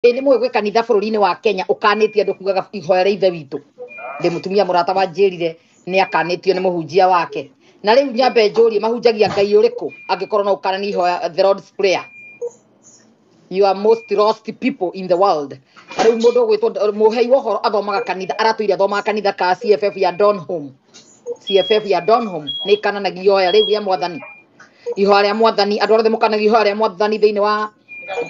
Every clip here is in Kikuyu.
Ĩ nĩ mũĩ gwĩ kanitha bũrũri-inĩ wa Kenya ũkanĩtie andũ kugaga ihoya rĩa ithe witũ. Ndĩ mũtumia mũrata wanjĩrire nĩ akanĩtio nĩ mũhunjia wake. Na rĩu nyambe njũrie, mahunjagia Ngai ũrĩkũ angĩkorwo no ũkananie ihoya the Lord's Prayer? You are most lost people in the world. Na rĩu mũndũ ũgwĩtwo mũhei wa ũhoro athomaga kanitha, aratũire athomaga kanitha ka CFF ya Donholm. CFF ya Donholm nĩ ĩkananagia ihoya rĩu rĩa mwathani. Ihoya rĩa mwathani, andũ othe mũkanagia ihoya rĩa mwathani thĩinĩ wa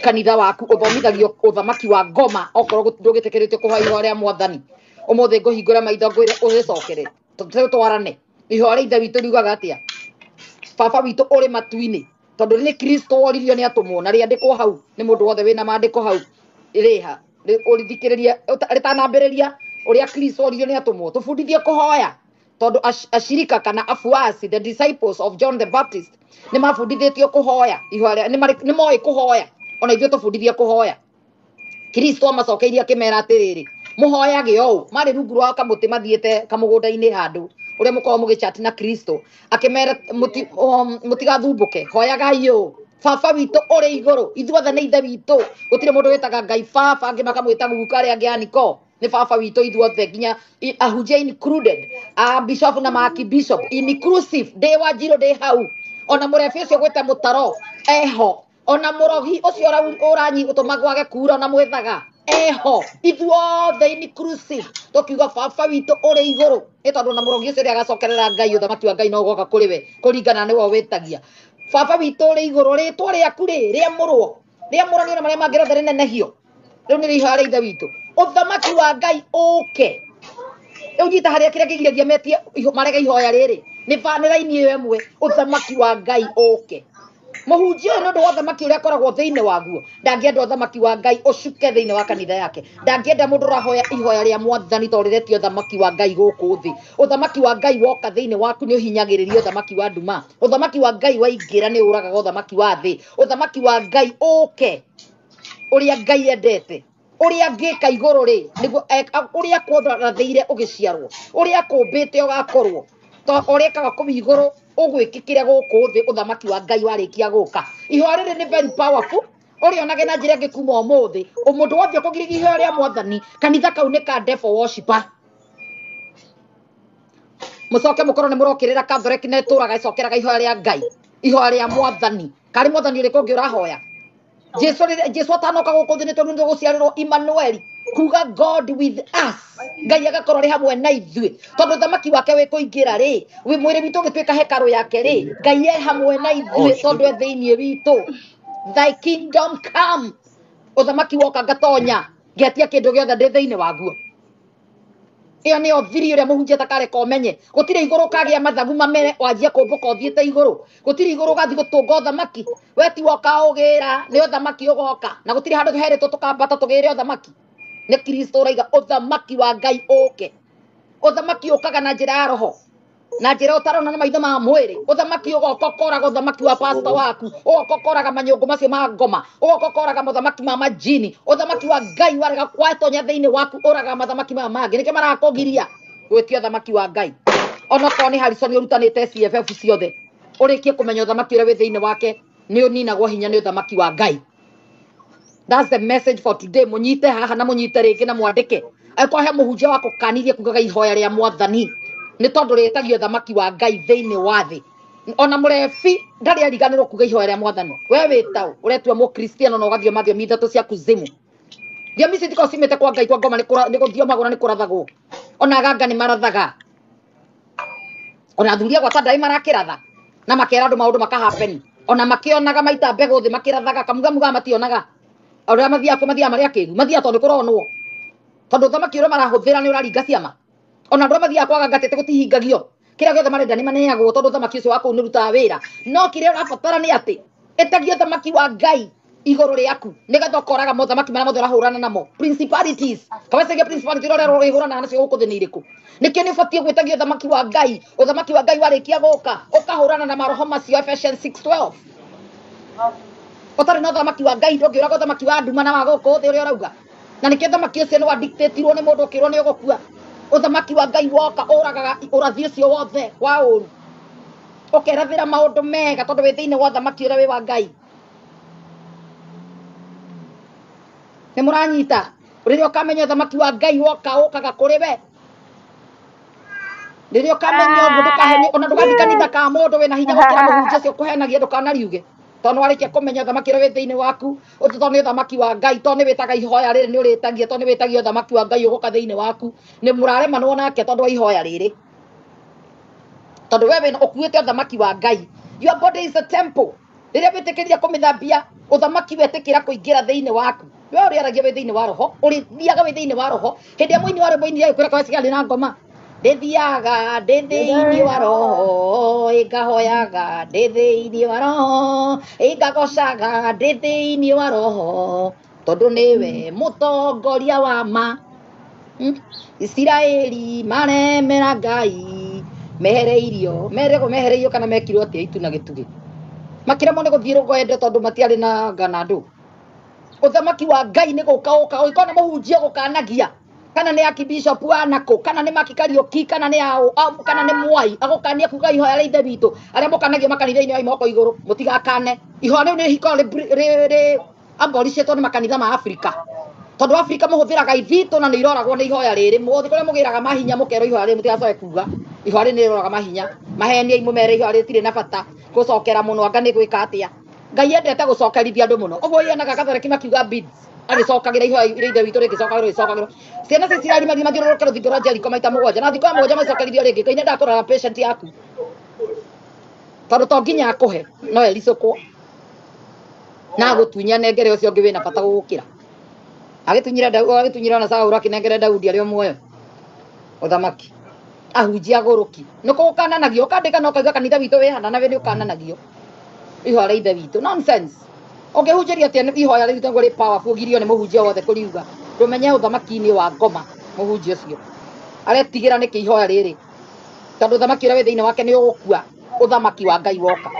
kanitha waku, ũthomithagio ũthamaki wa ngoma okorwo ndũgĩtĩkĩrĩtio kũhoya ihoya rĩa mwathani. Ũmũthĩ ngũhingũra maitho ngwĩre ũrĩcokere, tũtwarane. Ihoya rĩa ithe witũ riugaga atĩa? Baba witũ ũrĩ matu-inĩ, tondũ nĩ Kristo woririo nĩ atũmwo, na rĩandĩkwo hau nĩ mũndũ wothe wĩna maandĩko hau rĩha ũrithikĩrĩrie rĩtanambĩrĩria ũrĩa Kristo woririo nĩ atũmwo, tũbundithie kũhoya, tondũ ashirika kana afuasi, the disciples of John the Baptist, nĩ mabundithĩtio kũhoya ihoya, nĩ moĩ kũhoya, ona ithuĩ tũbundithie kũhoya. Kristo amacokeirie akĩmera atĩrĩrĩ, mũhoyage ũũ, marĩ rungu rwa kamũtĩ mathiĩte kamũgũnda-inĩ handũ ũrĩa mũkoragwo mũgĩchat na Kristo, akĩmera mũtigathumbũke, hoyagai ũũ, Baba witũ ũrĩ igũrũ. Ithuothe nĩ ithe witũ, gũtirĩ mũndũ wĩtaga Ngai baba, angĩ makamwĩta guka, arĩa angĩ aniko nĩ baba witũ ithuothe, nginya ahunjia included, a bishop na maki bishop inclusive. Ndĩ wa Njirũ ndĩ hau, ona mũrebi ũcio gwĩta mũtaro eho, ona mũrogi ũcio ũranyi ũtũma gwage kura, ona mwĩthaga eho, ithuothe inclusive tũkiuga baba witũ ũrĩ igũrũ. Nĩ tondũ ona mũrogi ũcio ũrĩa agacokerera Ngai, ũthamaki wa Ngai no ũgoka kũrĩ we kũringana nĩwe wĩtagia. Baba witũ ũrĩ igũrũ, rĩtwa rĩaku rĩ rĩamũrwo, rĩamũranio na marĩa mangĩ rĩothe rĩnenehio. Rĩu nĩ ihoya rĩa ithe witũ, ũthamaki wa Ngai ũke. Rĩu nyita harĩa kĩrĩa kĩgiragia metie marege ihoya rĩrĩ nĩ raini ĩyo ĩmwe, ũthamaki wa Ngai ũke. Mũhunjia ũyũ nĩ ũndũ wa ũthamaki ũrĩa akoragwo thĩinĩ waguo, ndangĩenda ũthamaki wa Ngai ũcuke thĩinĩ wa kanitha yake, ndangĩenda mũndũ ũrahoya ihoya rĩa mwathani tondũ rĩretio ũthamaki wa Ngai gũkũ thĩ. Ũthamaki wa Ngai woka thĩinĩ waku nĩ ũhinyagĩrĩria ũthamaki wa nduma. Ũthamaki wa Ngai waingĩra nĩ ũragaga ũthamaki wa thĩ. Ũthamaki wa Ngai ũke ũrĩa Ngai endete, ũrĩa angĩka igũrũ rĩ nĩguo ũrĩa kwarathĩire ũgĩciarwo, ũrĩa kũmbĩte ũgakorwo, to ũrĩa ĩkaga kũu igũrũ ũgwĩkĩkĩre gũkũ thĩ ũthamaki wa Ngai warĩkia gũka. Ihoya rĩrĩ nĩ very powerful, ũrĩonage na njĩra ĩngĩ kuma ũmũthĩ. Mũndũ wothe ũkũgirĩria ihoya rĩa mwathani, kanitha kau nĩ ka devil worshiper. Mũcoke mũkorwo nĩ mũrokĩrĩra Catholic na ĩtũraga ĩcokeraga ihoya rĩa Ngai, ihoya rĩa mwathani. Karĩ mwathani ũrĩkũ ũngĩ ũrahoya? Jesu rĩrĩa Jesu atanoka gũkũ thĩ nĩ tondũ nĩ gũciarĩrwo Emmanuel, kuga God with us, Ngai agakorwo arĩ hamwe na ithuĩ, tondũ ũthamaki wake wĩ kũingĩra rĩ, wĩ mwĩrĩ witũ ũgĩtuĩka hekarũ yake rĩ, Ngai e hamwe na ithuĩ tondũ e thĩinĩ witũ. Thy kingdom come, ũthamaki woka ngatonya ngetia kĩndũ gĩothe ndĩ thĩinĩ waguo. Ĩyo nĩyo thiri ĩrĩa mũhunjia atakareka ũmenye. Gũtirĩ igũrũ ũkagĩa mathagu mamere wanjie kũmbũka ũthiĩte igũrũ. Gũtirĩ igũrũ ũgathiĩ gũtũnga ũthamaki. We ti woka ũgĩra nĩ ũthamaki ũgoka, na gũtirĩ handũ tũherĩtwo tũkambata tũgĩre ũthamaki. Nĩ Kristo ũraiga ũthamaki wa Ngai ũke. Ũthamaki ũkaga na njĩra ya roho, na njĩra ũtarona na maitho ma mwĩrĩ. Ũthamaki ũgoka ũkoraga ũthamaki wa pastor waku, ũgoka ũkoraga manyũngũ macio ma ngoma, ũgoka ũkoraga mothamaki ma majini. Ũthamaki wa Ngai warega watonya thĩinĩ waku, ũraga mathamaki maya mangĩ. Nĩkĩo marakũgiria gwĩtia ũthamaki wa Ngai. Onokorwo nĩ Harrison ũrutanĩte CFF ciothe, ũrĩkie kũmenya ũthamaki ũrĩa wĩ thĩinĩ wake nĩ ũninagwo hinya nĩ ũthamaki wa Ngai. That's the message for today. Mũnyite haha na mũnyite rĩngĩ na mwandĩke. Angĩkorwo he mũhunjia wa kũkanirie kugaga ihoya rĩa mwathani, nĩ tondũ rĩtagio ũthamaki wa Ngai thĩinĩ wa thĩ. Ona mũrebi ndarĩ ariganĩrwo kuga ihoya rĩa mwathani. We wĩtaũ ũretua mũkristiano na ũgathioma thiomi ithatũ cia kuzimu. Thiomi ici itikoragwo ciumĩte kwa Ngai, kwa ngoma nĩ gũthiomagwo na nĩ kũrathagwo. Ona aganga nĩ marathaga, ona athuri a gwata ndaĩ marakĩratha na makera andũ maũndũ makahappen, ona makĩonaga maita mbegũ thĩ makĩrathaga kamugamuga mationaga. Ũrĩa mathiaga kũ mathiaga marĩ akĩgu, mathiaga tondũ nĩ kũronwo, tondũ ũthamaki ũrĩa marahũthĩra nĩ ũraringa ciama. Ona andũ arĩa mathiaga kwaga ngatete gũtihingagio, kĩrĩa gĩothe marenda nĩ maneagwo tondũ ũthamaki ũcio wa kũu nĩ ũrutaga wĩra. No kĩrĩa ũrabatara nĩ atĩ ĩtagia ũthamaki wa Ngai igũrũ rĩaku, nĩgetha ũkoraga mothamaki marĩa mothe ũrahũrana namo, principalities. Kawecagia principality ũrĩa ũrĩhũranaga nacio gũkũ thĩ nĩ irĩkũ? Nĩkĩo nĩ ũbatiĩ gwĩtagia ũthamaki wa Ngai. Ũthamaki wa Ngai warĩkia gũka, ũkahũrana na maroho macio, Ephesians 6:12. Ũtarĩ na ũthamaki wa Ngai ndũngĩũraga ũthamaki wa nduma na wa gũkũ thĩ ũrĩa ũrauga. Na nĩkĩo ũthamaki ũcio nĩ wa dictatirwo nĩ mũndũ ũkĩrwo nĩ ũgũkua. Ũthamaki wa Ngai woka ũragaga ũrathi ũcio wothe wa ũru, ũkerathĩra maũndũ mega tondũ wĩ thĩinĩ wa ũthamaki ũrĩa wĩ wa Ngai. Nĩ mũranyita? Rĩrĩa ũkamenya ũthamaki wa Ngai woka ũkaga kũrĩ we. Rĩrĩa ũkamenya ũguo ndũkahenio ona ndũgathiĩ kanitha ka mũndũ wĩna hinya gũkĩra mũhunjia ũcio ũkũhenagia ndũkanariuge. Tondũ nĩwarĩkia kũmenya ũthamaki ũrĩa wĩ thĩinĩ waku, ũcio tondũ nĩ ũthamaki wa Ngai, tondũ nĩ wĩtaga ihoya rĩrĩ nĩ ũrĩtagia, tondũ nĩ wĩtagia ũthamaki wa Ngai ũgũka thĩinĩ waku, nĩ mũraremanwo nake tondũ wa ihoya rĩrĩ. Tondũ we wĩna ũkuĩte ũthamaki wa Ngai. Your body is a temple. Rĩrĩa wĩtĩkĩria kũmĩthambia, ũthamaki wetĩkĩra kũingĩra thĩinĩ waku. We ũrĩaragia wĩ thĩinĩ wa roho, ũrĩthiaga wĩ thĩinĩ wa roho. Hĩndĩ ĩrĩa mũini wa rwĩmbo ainire agĩkwĩra kwa na ngoma. Ndĩthiaga ndĩ thĩinĩ wa roho, ĩngahoyaga ndĩ thĩinĩ wa roho, ĩngagocaga ndĩ thĩinĩ wa roho, tondũ nĩwe mũtongoria wa ma. Isiraeli maremera Ngai, mehereirio, meragwo mehereirio kana mekirwo atĩa itu na gĩtugĩ. Makĩremwo nĩ gũthiĩ rũgendo tondũ matiarĩ na ngana ndũ. Ũthamaki wa Ngai nĩ gũka ũka, ũngĩkorwo nĩ mũhunjia gũkanagia, kana nĩ archbishop wa nakũ, kana nĩ Maki Kariũki, kana nĩ aũ, kana nĩ Mwai, agũkania kuga ihoya rĩa Ithe witũ, arĩa mũkanagio makanitha-inĩ wa moko igũrũ, mũtigakane. Ihoya rĩu nĩ rĩkoragwo rĩ abolishĩtwo nĩ makanitha ma Afrika. Tondũ Afrika mũhũthĩraga ithitũ na nĩ iroragwo nĩ ihoya rĩrĩ. Mũgũthiĩ kũrĩa mũgĩraga mahinya mũkerwo ihoya rĩrĩ mũtigacoke kuga. Ihoya rĩrĩ nĩ rĩroraga mahinya. Maheniai mũmere ihoya rĩrĩ rĩtirĩ na bata. Gũcokera mũno anga nĩ gwĩka atĩa. Ngai endete gũcokerithia andũ mũno. Ũguo yonaga Gathoreki makiuga beads. Agĩcokagĩra ihoya rĩa Ithe witũ rĩgĩcokagĩrwo rĩgĩcokagĩrwo. Ciana cia Isiraeli mathiĩ mathiũrũrũke rũthingo rwa Jeriko maita mũgwanja. Na thikũ ya mũgwanja macokerithio rĩngĩ. Ngai nĩendaga kũrora patient yaku. Tondũ to nginya akũhe, no ericũkwo. Na agũtunya nengere ũcio ũngĩ wĩna bata gũgũkĩra. Agĩtunyire Daudi, agĩtunyire ona Saũlũ akĩnengere Daudi arĩ o muoyo. Ũthamaki. Ahunjia agũrũki. Nĩ kũkananagio, ũkandĩka na ũkauga kanitha witũ wĩ hana na we nĩ ũkananagio. Ihoya rĩa Ithe witũ. Nonsense. Ũngĩhunjĩria atĩa ihoya rĩa Ithe witũ rĩ powerful ũgirio nĩ mũhunjia wothe kũriuga. Ndũmenye ũthamaki-inĩ wa ngoma mũhunjia ũcio. Aretigĩra nĩkĩ ihoya rĩrĩ? Tondũ ũthamaki ũrĩa wĩ thĩinĩ wake nĩ ũgũkua. Ũthamaki wa Ngai woka.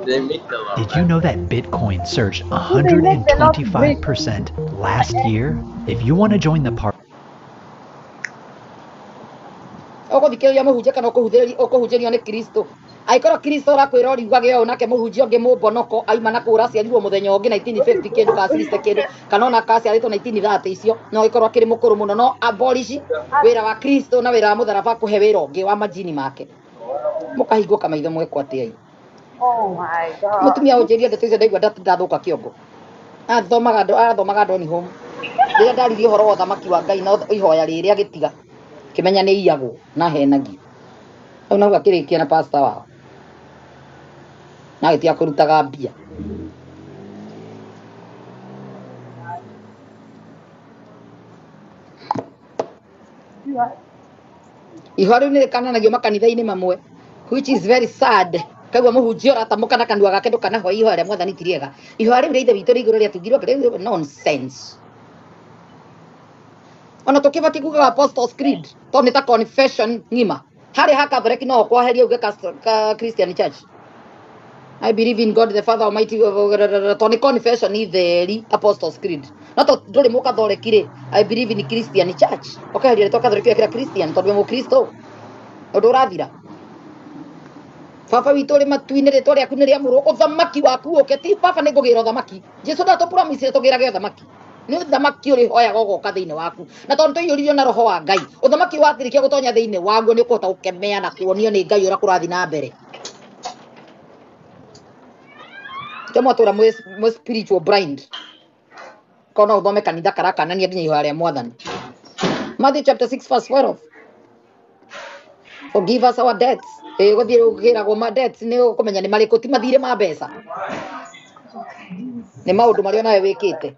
Did you know that Bitcoin surged 125% last year? If you want to join the party, Ũgũthikĩrĩria mũhunjia kana ũkũhunjĩrio nĩ Kristo. Angĩkorwo Kristo ũrakwĩra ũriugage ũũ nake mũhunjia ũngĩ mũmbonoko aima na kũu ũraciarirwo mũthenya ũngĩ 1950 kĩndũ ka 60 kĩndũ kana ona kaciarĩtwo 1930 icio no ĩkorwo akĩrĩ mũkũrũ mũno no abolish wĩra wa Kristo na wĩra wa mũtharaba kũhe wĩra ũngĩ wa majini make. Mũkahingũka maitho mwekwo atĩa? Oh my God. Mũtumia ũnjĩrie ndeto icio ndaigua ndathũka kĩongo. Athomaga Doni Home. Rĩrĩa ndaririe ũhoro wa ũthamaki wa Ngai na ihoya rĩrĩ agĩtiga. Kĩmenya nĩ iyagwo na henagio. Hau nau akĩrĩkia na pastor wao. Na agĩtiga kũrutaga mbia. Ihoya rĩu nĩ rĩkananagio makanitha-inĩ mamwe, which is very sad. Kaigua mũhunjia ũratamũka na kanua gake ndũkanahoe ihoya rĩa mwathani ti rĩega. Ihoya rĩu rĩa Ithe witũ rĩa igũrũ rĩatungirwo rĩu nonsense. Ona tũkĩbatiĩ kugaga Apostles Creed tondũ nĩ ta confession ng'ima. Harĩa ha Catholic no kweheria uge ka Christian Church. I believe in God the Father Almighty tondũ nĩ confession itheri Apostles Creed. No to ndũrĩ mũkathoreki rĩ, I believe in Christian Church. Ũkeheria rĩtwa Catholic wekĩra Christian tondũ wĩ mũkristo. Ũndũ ũrathira. Baba witũ ũrĩ matu-inĩ rĩtwa rĩaku nĩ rĩamũrwo, ũthamaki waku ũke. Ti baba nĩ ngũgĩra ũthamaki. Jesu ndatũ-promise tũgĩrage ũthamaki. Nĩ ũthamaki ũrĩhoyaga ũgoka thĩinĩ waku. Na tondũ tũiyũririo na roho wa Ngai, ũthamaki wathirikia gũtonya thĩinĩ waguo nĩ ũkũhota gũkemea na kuonio nĩ Ngai ũrĩa kũrathiĩ na mbere. Kĩo mwatũra mwĩ spiritual blind. Korwo no ũthome kanitha karakanania nginya ihoya rĩa mwathani. Matthew chapter 6 verse 12. Forgive us our debts. Ĩ gũthiĩ ũkĩragwo ma debts nĩ ũkũmenya nĩ marĩkũ, ti mathirĩ ma mbeca. Nĩ maũndũ marĩa nawe wĩkĩte.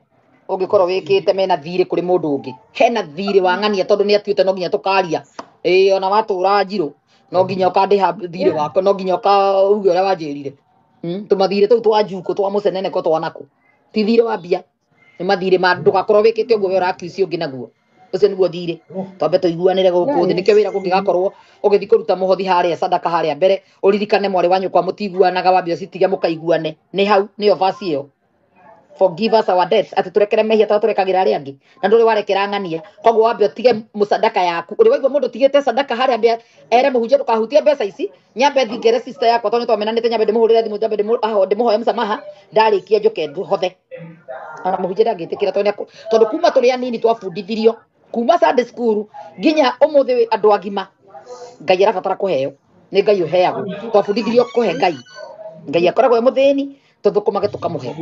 Ũngĩkorwo wĩkĩte mena thirĩ kũrĩ mũndũ ũngĩ. Hena thirĩ wa ng'ania tondũ nĩ atuĩte no nginya tũkaria. Ĩ ona watũra njirũ no nginya ũkandĩha thirĩ wakwa, no nginya ũka uge ũrĩa wanjĩrire. Tũmathirĩ tũu twa njukũ twa mũceneneko twa nakũ. Ti thirĩ wa mbia. Nĩ mathirĩ ma ndũgakorwo wĩkĩte ũguo we ũrakiuci ũngĩ naguo. Ũcio nĩguo thirĩ. Twambe tũiguanĩre gũkũ thĩ. Nĩkĩo wĩra kũngĩgakorwo ũgĩthiĩ kũruta mũhothi harĩa sadaka harĩa mbere, ũririkane mwarĩ wa nyũkwa mũtiguanaga wambe ũcitige mũkaiguane. Nĩ hau nĩyo verse ĩyo. Forgive us our debts, atĩ tũrekere mehia tondũ tũrekagĩra arĩa angĩ, na ndũrĩ warekera ng'ania. Koguo wambe ũtige mũsadaka yaku. Ũrĩ waigua mũndũ ũtigĩte sadaka harĩa ambe ere mũhunjia ndũkahutie mbeca ici, nyambe thiĩ ngere sister yakwa tondũ nĩtwamenanĩte, nyambe ndĩmũhũrĩre thimũ, nyambe ndĩmũhoe msamaha, ndarĩkia njũke hothe. Ona mũhunjia ndangĩtĩkĩra tondũ tondũ kuma tũrĩ anini twabundithirio kuma Sunday school nginya ũmũthĩ andũ agima, Ngai arabatara kũheo, nĩ Ngai ũheagwo. Twabundithirio kũhe Ngai. Ngai akoragwo e mũthĩni, tũthũkũmage tũkamũhe.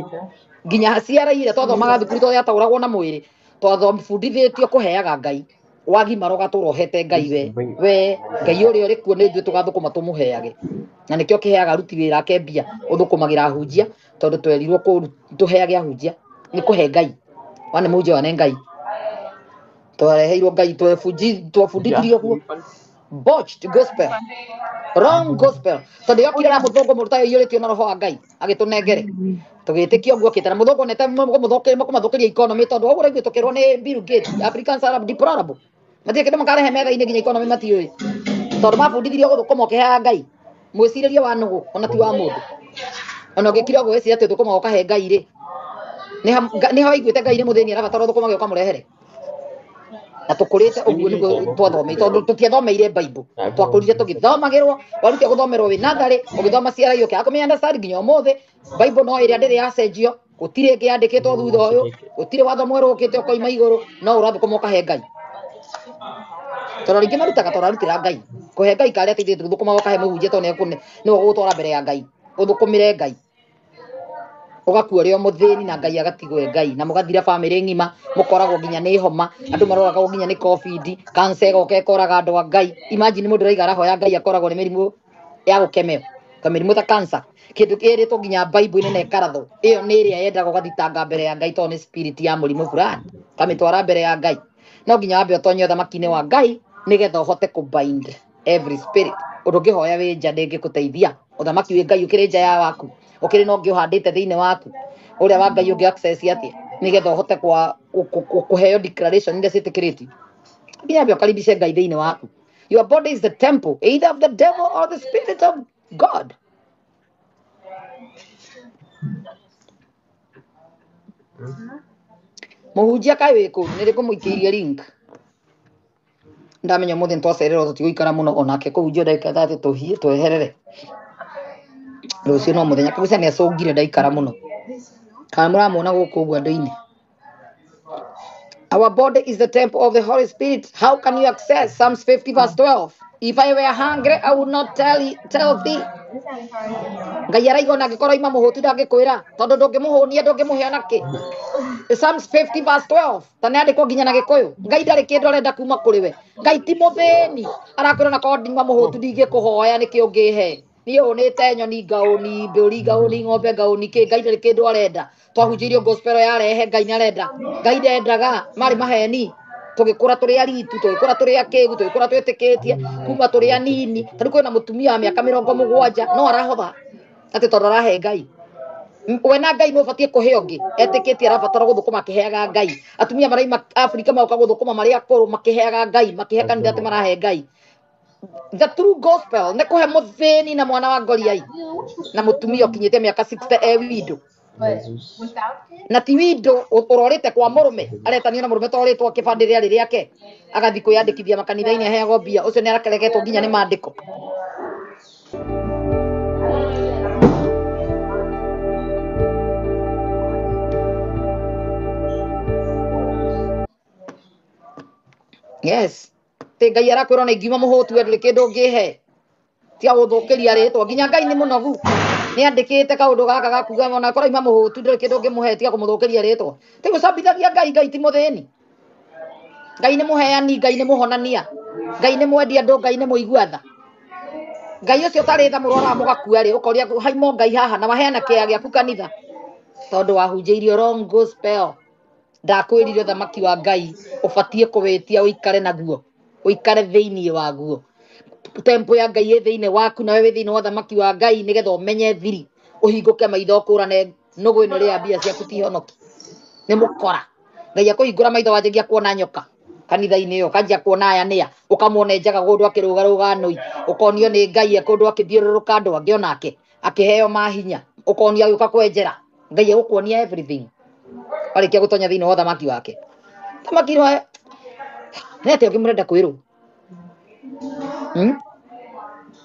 Nginya ciara iria twathomaga thukuru tondũ yataũragwo na mwĩrĩ, twathombundithĩtio kũheaga Ngai. Wagimara ũgatũra ũhete Ngai we, we Ngai ũrĩa ũrĩ kuo nĩ ithuĩ tũgathũkũma tũmũheage. Na nĩkĩo kĩheaga aruti wĩra ake mbia, ũthũkũmagĩra ahunjia, tondũ twerirwo tũheage ahunjia, nĩ kũhe Ngai. Wane mũhunjia wane Ngai. Twareheirwo Ngai, twabundithirio guo. Botched gospel. Wrong gospel. Tondũ yokire na mũthũngũ mũndũ tayo iyũrĩtio na roho wa Ngai, agĩtũnengere. Tũgĩtĩkia ũguo okĩte na mũthũngũ nete kũmathũkĩria economy tondũ ũguo ũraigua tũkĩrwo nĩ Bill Gates, Africans are deplorable. Matirĩ kĩndũ makarehe metha-inĩ nginya economy matiũĩ. Tondũ mabundithirio gũthũkũma ũkĩheaga Ngai. Mwĩcirĩrie wa nũgũ ona ti wa mũndũ. Ona ũngĩkira ũguo wĩcirie atĩ ũthũkũmaga ũkahe Ngai rĩ, nĩ ha waiguĩte Ngai nĩ mũthĩni arabatara ũthũkũmage ũkamũrehere? Na tũkũrĩte ũguo nĩguo twathomeire, tondũ tũtiathomeire Bible. Twakũrire tũgĩthomagĩrwo, warutia gũthomerwo wĩ natharĩ, ũgĩthoma ciara ũkĩaga kũmĩ understand nginya ũmũthĩ. Bible no ĩrĩa ndĩrĩ yacenjio, gũtirĩ ĩngĩ yandĩkĩtwo thutha ũyũ, gũtirĩ watho mwerũ ũkĩte ũkoima igũrũ, no ũrathũkũma ũkahe Ngai. Tondũ rĩngĩ marutaga tondũ ararutĩra Ngai. Kũhe Ngai karĩa ateithĩtie gũthũkũma ũkahe mũhunjia tondũ nĩwe ũgũgũtwara mbere ya Ngai. Ũthũkũmĩre Ngai. Ũgakua ũrĩ o mũthĩni na Ngai agatigwo e Ngai, na mũgathira bamĩrĩ ng'ima, mũkoragwo nginya nĩ homa, andũ maroragwo nginya nĩ COVID, cancer ĩgoka ĩkoraga andũ a Ngai. Imagine mũndũ ũraiga arahoya Ngai akoragwo nĩ mĩrimũ ya gũkemeo, kamĩrimũ ta cancer, kĩndũ kĩrĩtwo nginya Bible-inĩ na ĩkarathwo. Ĩyo nĩ ĩrĩa yendaga ũgathitanga mbere ya Ngai tondũ nĩ spirit ya mũrimũ fulani, ũkamĩtwara mbere ya Ngai. No nginya wambe ũtonye ũthamaki-inĩ wa Ngai nĩgetha ũhote kũ bind every spirit. Ũndũ ũngĩhoya wĩ nja ndĩngĩgũteithia. Ũthamaki wĩ Ngai ũkĩrĩ nja ya waku, ũkĩrĩ na ũngĩ ũhandĩte thĩinĩ waku, ũrĩa wa Ngai ũngĩ access atĩa nĩgetha ũhote kũheo declaration iria ciĩtĩkĩrĩtio. Nginya wambe ũkaribishe Ngai thĩinĩ waku. Your body is the temple either of the devil or the spirit of God. Mũhunjia kaĩ wĩ kũ? Nĩ rĩ ngũmũikĩirie link? Ndamenya ũmũthĩ nĩtwacererwo tũtigũikara mũno onake kũhunjia ndagĩka 30 tũhiĩ tweherere. Rũciũ no mũthenya kabisa nĩ acũngire ndaikara mũno. Kana mũramuona gũkũ ũguo andũ-inĩ. Our body is the temple of the Holy Spirit. How can you access Psalms 50 verse 12? If I were hungry, I would not tell thee. Ngai araiga ona angĩkorwo ima mũhũtu ndangĩkwĩra, tondũ ndũngĩmũhũnia ndũngĩmũhe ona kĩ. Psalms 50 verse 12. Ta nĩ andĩkwo nginya na Gĩkũyũ. Ngai ndarĩ kĩndũ arenda kuma kũrĩ we. Ngai ti mũthĩni. Arakwĩra ona korwo ndima mũhũtu ndingĩkũhoya nĩkĩ ũngĩhe. Niĩ hũnĩte nyoni ngaũni, mbũri ngaũni, ng'ombe ngaũni, kĩ Ngai ndarĩ kĩndũ arenda. Twahunjĩirio gospel yarehe Ngai nĩarenda. Ngai ndendaga, marĩ maheni. Tũgĩkũra tũrĩ aritu, tũgĩkũra tũrĩ akĩgu, tũgĩkũra twĩtĩkĩtie, kuma tũrĩ anini. Ta rĩu kwĩna mũtumia wa mĩaka 70 no arahotha atĩ tondũ arahe Ngai. We na Ngai nĩ ũbatiĩ kũhe ũngĩ. Etĩkĩtie arabatara gũthũkũma akĩheaga Ngai. Atumia maraima Afrika magoka gũthũkũma marĩ akũrũ makĩheaga Ngai, makĩhe kanitha atĩ marahe Ngai. The true gospel nĩ kũhe mũthĩni na mwana wa ngoriai na mũtumia ũkinyĩte mĩaka 60 e windo. Na ti windo ũrorĩte kwa mũrũme, aretanio na mũrũme torĩtwo kĩbandĩ rĩarĩ rĩake, agathiĩ kwĩyandĩkithia makanitha-inĩ aheagwo mbia, ũcio nĩ arakeregetwo nginya nĩ maandĩko. Yes. Ti Ngai arakwĩra ona ingiuma mũhũtu we ndũrĩ kĩndũ ũngĩhe. Tiga gũthũkĩria rĩtwa nginya Ngai nĩ mũnogu. Nĩ andĩkĩte kaũndũ gaka gakuga ona korwo ima mũhũtu ndũrĩ kĩndũ ũngĩmũhe tiga kũmũthũkĩria rĩtwa. Ti gũcambithagia Ngai, Ngai ti mũthĩni. Ngai nĩ mũheani, Ngai nĩ mũhonania. Ngai nĩ mwendi andũ, Ngai nĩ mũigua tha. Ngai ũcio ũtarĩ tha mũrwaraga mũgakua rĩ, ũkoria haimo Ngai haha na waheana kĩea gĩaku kanitha. Tondũ wahunjĩirio wrong gospel. Ndakwĩrire ũthamaki wa Ngai ũbatiĩ kũwĩtia ũikare naguo, ũikare thĩinĩ waguo. Temple ya Ngai ĩ thĩinĩ waku nawe wĩ thĩinĩ wa ũthamaki wa Ngai nĩgetha ũmenye thiri, ũhingũke maitho ũkũrane nũgũ ĩno ĩrĩa mbia ciaku ti honoki. Nĩ mũkora. Ngai akũhingũra maitho wanjagia kuona nyoka kanitha-inĩ ĩyo, ũkanjia kuona aya nĩa, ũkamwona enjaga kũndũ akĩrũgarũga nũi, ũkonio nĩ Ngai e kũndũ akĩthiũrũrũka andũ angĩ onake, akĩheo mahinya, ũkonio agĩũka kwenjera. Ngai egũkuonia everything. Warĩkia gũtonya thĩinĩ wa ũthamaki wake. Ũthamaki wa nĩ atĩa ũngĩ mũrenda kwĩrwo?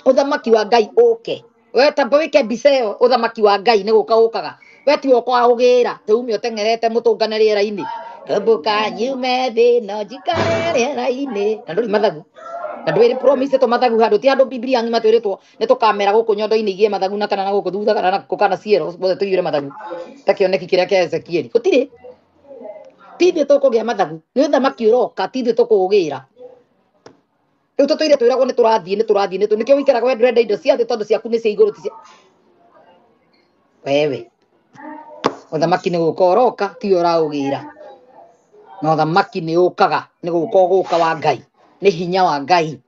Ũthamaki wa Ngai ũke. We tamba wĩke mbica ĩyo ũthamaki wa Ngai nĩ gũka ũkaga. We tiwe ũkaũgĩra tũume ũteng'erete mũtũngane rĩera-inĩ. Ngũmbũka nyume thĩ no njikare rĩera-inĩ. Na ndũrĩ mathagu. Na ndwĩrĩ promise tũ mathagu handũ ti handũ Biblia ng'ima twĩrĩtwo nĩ tũkamera gũkũ nyondo-inĩ igĩe mathagu na kana na gũkũ thutha kana na kũ kana ciero guothe tũiyũre mathagu. Ta kĩoneki kĩrĩa kĩa Ezekieli. Gũtirĩ. Ti ithuĩ tũkũgĩa mathagu. Nĩ ũthamaki ũroka ti ithuĩ tũkũũgĩra. Rĩu tũtũire twĩragwo nĩ tũrathiĩ nĩ tũrathiĩ nĩ nĩkĩo wĩikaraga we ndũrenda indo cia thĩ tondũ ciaku nĩ cia igũrũ ti cia wewe. Ũthamaki nĩ gũka ũroka tiwe ũraũgĩra. Na ũthamaki nĩ ũkaga nĩ gũka ũgũka wa Ngai. Nĩ hinya wa Ngai.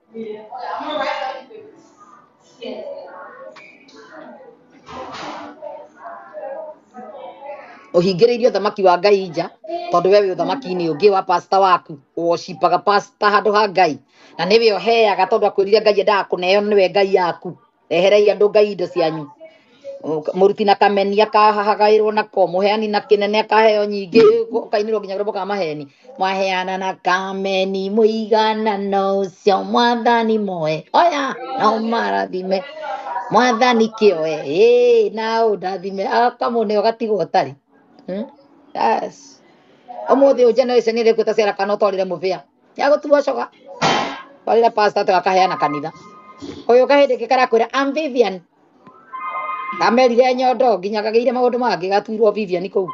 Ũhingĩrĩirie ũthamaki wa Ngai nja tondũ we wĩ ũthamaki-inĩ ũngĩ wa pastor waku ũworshipaga pastor handũ ha Ngai na nĩwe ũheaga tondũ akwĩrire Ngai endaga kũneo nĩwe Ngai yaku. Reherei andũ Ngai indo cianyu. Mũruti na kameni akahagaĩrwo nako, mũheani na kĩnene akaheo nyingĩ, ũkainĩrwo nginya karwĩmbo ka maheni. Mwaheana na kameni mũiganano ũcio mwathani moe. Oya no marathime. Mwathani kĩoe. Ĩĩ na ũndathime. Akamũne ũgatigwo ũtarĩ. Yes. Ũmũthĩ ũyũ generation ĩrĩa ĩkuĩte ciara kana ũtwarĩre mũbĩa. Nĩagũtua coga. Twarĩra pastor atĩ akaheana kanitha. Ũyũ kahĩndĩ ke karakwĩra I'm Vivian. Kamerire nyondo nginya kagĩire maũndũ mangĩ gatuirwo Vivian kũu.